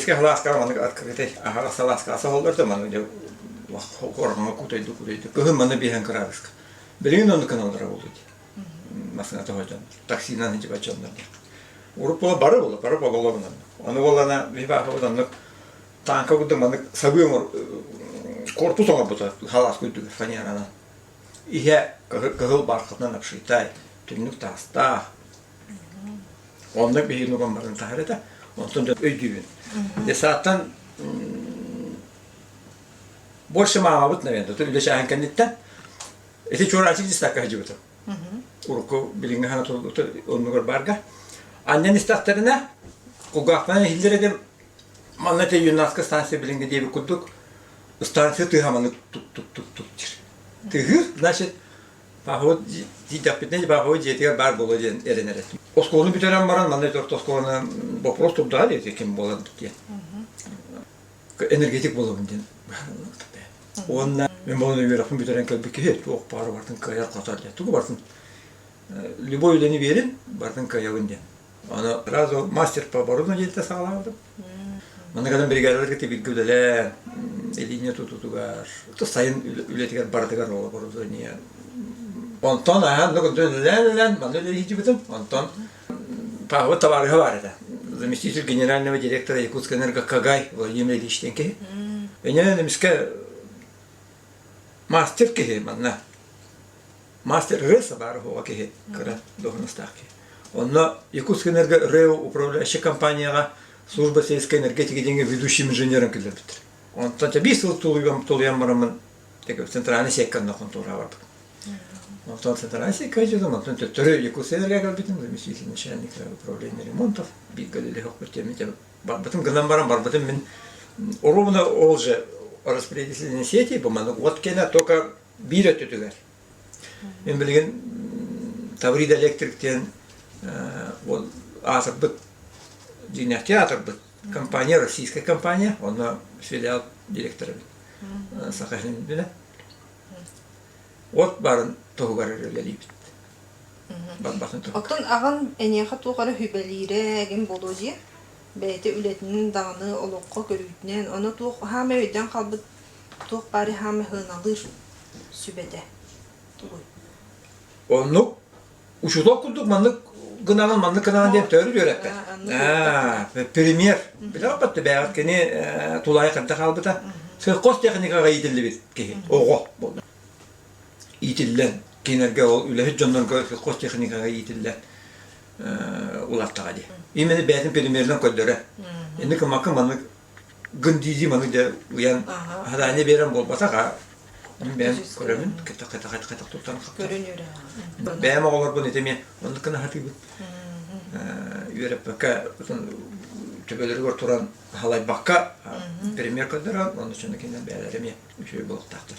Сэбиэскэй салааскаҕа маннык открытый аһаҕас салааскаҕа соһоллор да маннык дьэ куорҕаҥҥа кутайды кутайды кыһын манна биэһэн кыраадыска. Билигин оннук гыналлара буолуо дии. Массыына тоһо дьон, таксинан сылдьыбат дьоннор диэх. Урут буола бары буола, бары боголобунан. Ону буоллана биһи баахыбыт оннук тааҥка курдук маннык сабыы оҥор корпус оҥорбута халаас курдук фанеранан. Иһэ кыһыл бархатынан обшитай, түннүк таастаах. Оннук биһиги нуган баран таһар этэ. Онтон да өйдүүбүн. Десааттан больше маамабыт, наверное, үлэ чааһын кэнниттэн ити чуораачык дистакка сылдьыбытым. Урукку билиҥҥи хана оннугар баарга. Анньан истэхтэринэ, кулгаахпынан иһиллэр этим, манна те юнацкая станция билиҥҥи диэбит курдук, станция тыаһа маннык тук-тук-тук-тук диир. Тыаһыыр, значит, Паховод тиийдэхпитинэ Паховод дьиэтигэр баар буолуо диэн эрэнэр этим. Оскуоланы бүтэрэн баран, манна орто оскуоланы вопрос турдаҕа диэти ким буолан диэн. Энергетик буолабын диэн Уонна мин буолан үөрэхпин бүтэрэн кэлбит киһи туох баара барытын кыайар-хотор диэн. Тугу барытын любой үлэни биэрин, барытын кыайабын диэн. Аны сразу мастер по оборудованию диэн саҕалаабытым. Манна кэлэн бригадаларга бииргэ үлэлээн, илиинньэ тутуутугар, сайын үлэтигэр барытыгар ол оборудование. Онтон аһаан үлэлээн үлэлээн манна үлэлии сылдьыбытым. Онтон Павел табаарыһа баар этэ. Заместитель генерального директора Якутскэнерго Кагай Владимир Ильич диэн киһи. Иннинэн эмискэ мастер киһи манна. Мастер РЭСа баар оһоҕо киһи, кыра дуоһунастаах киһи. Онно Якутскэнерго РЭО управляющай компанияҕа служба сельской энергетики диэҥҥэ ведущим инженером киллэрбиттэр. Онтон биир сыл тулуйан бараммын центральный сетка онно хонтуораҕа барбытым. Онтон центральный сетка дьылым, онтон төттөрү Якутскэнерго кэлбитим, заместитель начальника управления ремонтов, бииргэ үлэлэһиэхпит диэн барбытым гынан баран барбытым мин ровно ол же распределительной сети бу маннык уот кэнэ только биир өттүтүгэр. Мин билигин Таврида Электрик диэн ол аатырбыт дьиҥнээхтии аатырбыт компания, российская компания, онно филиал директорабын. Саха сирин От баарын туһугар үлэлиибит. Барбатын туһугар. Оттон аҕан эйиэхэ туох эрэ сүбэлиирэ эҥин буолуо дии? Бэйэтэ үлэтинэн даҕаны олоххо көрүүтүнэн, ону туох хаамай өйдөөн хаалбыт туох баары хаамай сыаналыыр сүбэтэ тугуй? Оннук учуутал курдук маннык гынаҕын маннык гынаҕын диэн төрүт үөрэппэт. Пример. Билэҕит бэйэҕит кини тулаайах эрдэ хаалбыта. Сельхоз техникаҕа иитиллибит киһи, оҕо буолла. Иитиллэн, кинилэргэ ол үлэһит дьоннорго сельхоз техникаҕа иитиллэн улааттаҕа дии. Именно бэйэтин примеринэн көрдөрө. Инник ымакка маннык гын дии маннык дьэ уйан задание биэрэн буолбатах а мин бэйэм көрөмүн кэтэх туттан бэйэм оҕолорбун ити эмиэ оннук гына сатыыбын үөрэппэккэ төбөлөрүгэр туран халайбакка пример көрдөрөн онно чөнө кинилэр бэйэлэрэ эмиэ үчүгэй буолуохтаахтар.